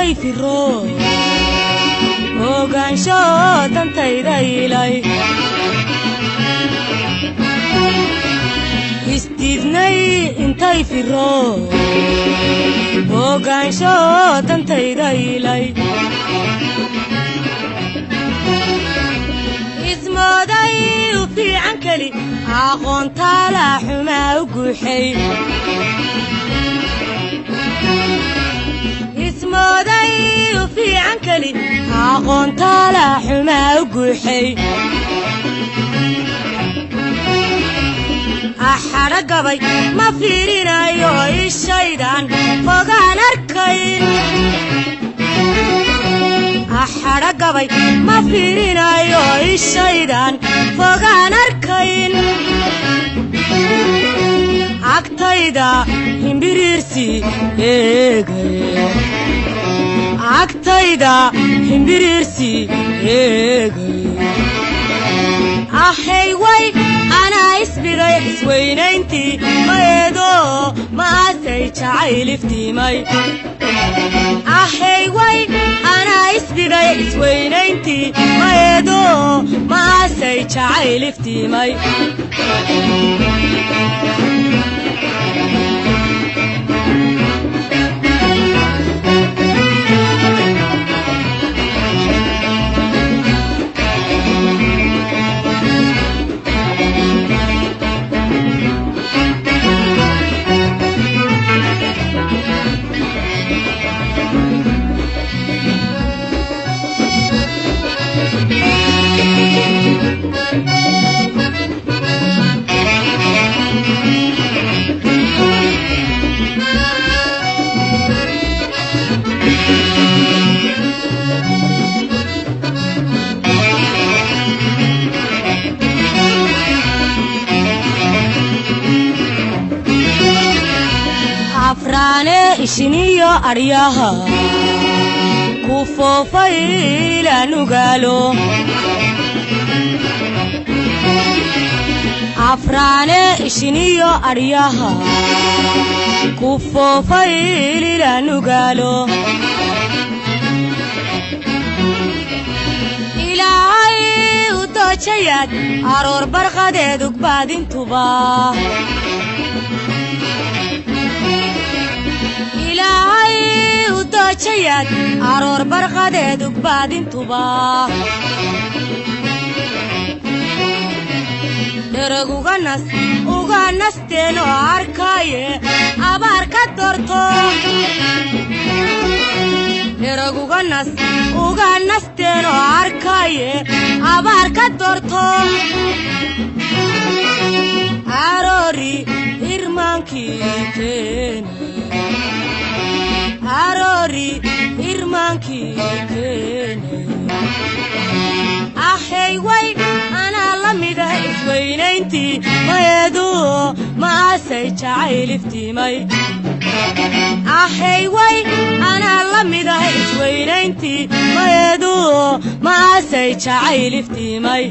Intay firo ogaansho dantayda ilay isdiidnay intay firo ogaansho dantayda ilay ismooday u fiican keli aqoontaala xumaa u guuxay ismooday u fiican keli aqoontaala xumaa u guuxay axadha gabay ma fiirinayo ishaydan fogaan arkayn axadha gabay ma fiirinayo ishaydan fogaan arkayn agtayda himbiriirsi eegaye agtayda himbiriirsi eegaye ahay way anaa isbiday isweynayntii ma eedo ma aasay jacayl iftiimay ahay way anaa isbiday isweynayntii ma eedo ma aasay jacayl iftiimay. Afraane ishiniyo adhyaha ku foofay ilanugaalo afraane ishiniyo adhyaha ku foofay ilanugaalo ilaahay u doojayaad aroor barqadeed ugbaadintuba ilaahay u doojayaad aroor barqadeed ugbaadintuba dhereg uga nas uga nasteen oo arkaaye abaar ka doorto dhereg uga nas uga nasteen oo arkaaye abaar ka doorto aroori irmaankii keene aroori irmaankii keene ahay way anaa la mid ah isweynayntii ma eedu ma aasay jacayl iftiimay ahay way anaa la mid ah isweynayntii ma eedu ma aasay jacayl iftiimay.